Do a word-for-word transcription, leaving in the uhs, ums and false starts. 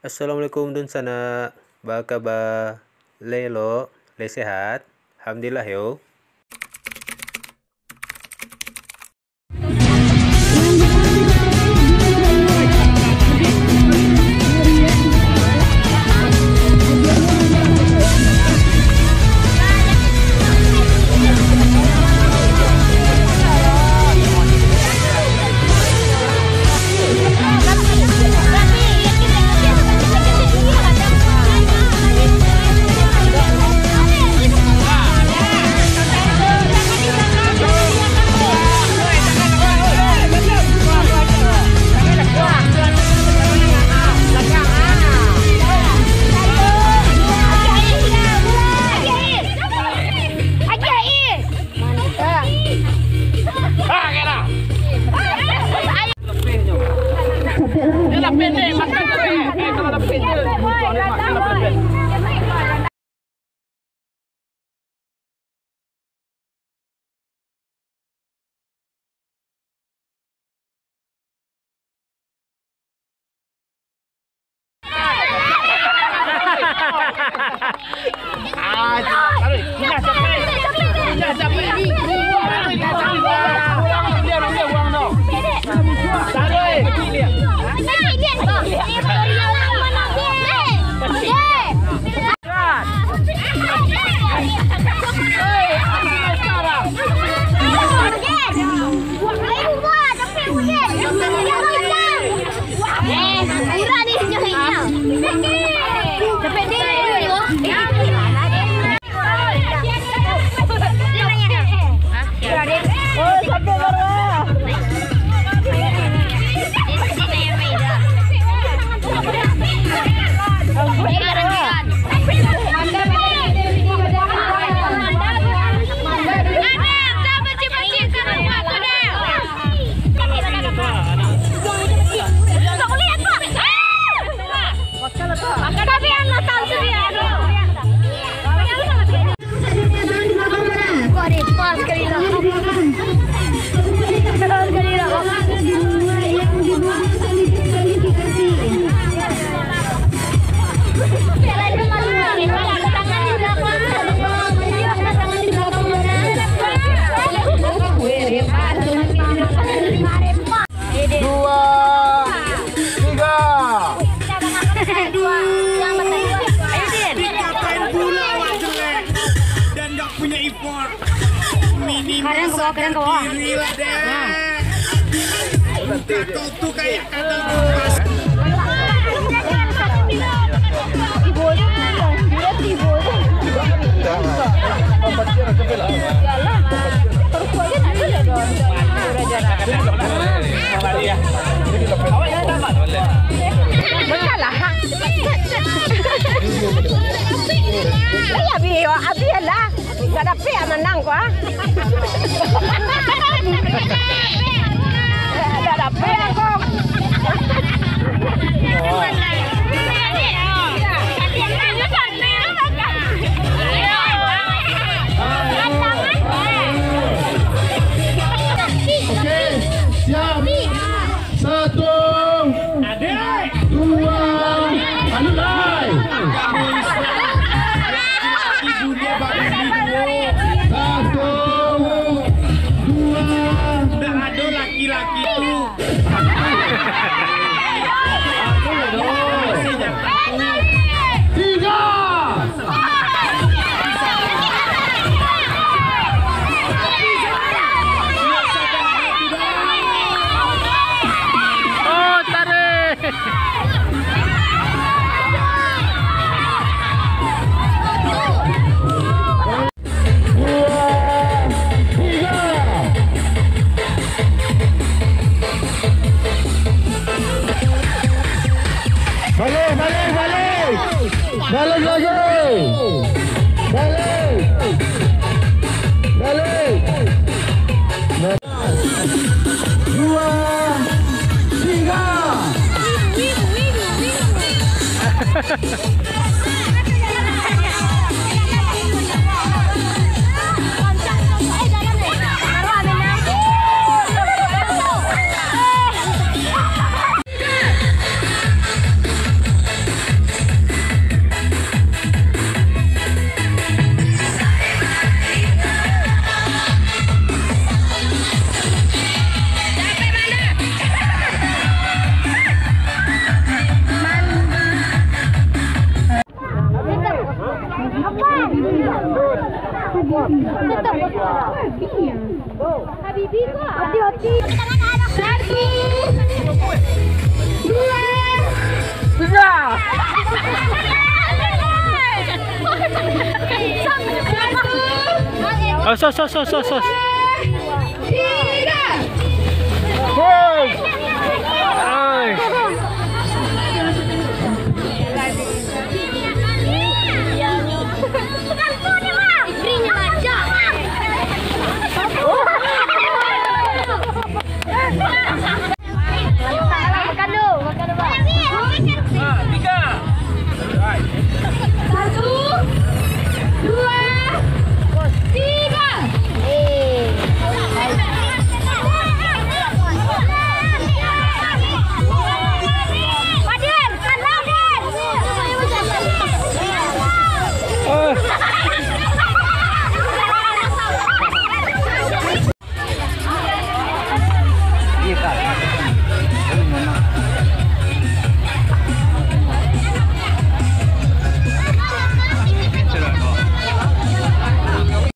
Assalamualaikum dunsanak, baa kaba? Lai elok, lai sehat? Alhamdulillah yo. Dua, tiga. Dikatain pula awak jelek dan gak punya effort. Minimal sadar diri lah, deh. Muka kau tu kayak kadal kupas. Bacalah. Ayo, abi, abi lah. Ndak dapek manang ko, ah. Ndak dapek ko. Oke, siap. Satu, dua, mulai. Satu, dua. Ndak ado laki-laki tu. Tiga. Oh, tarik. Dua, tiga. Balik, balik, balik. Balik lagi. Balik. Balik. Dua, tiga. Habibi ko. Hati-hati. Satu. Dua. Tiga. Satu. Oh, sos, sos, sos, sos, sos. Tiga. Hei. Ai.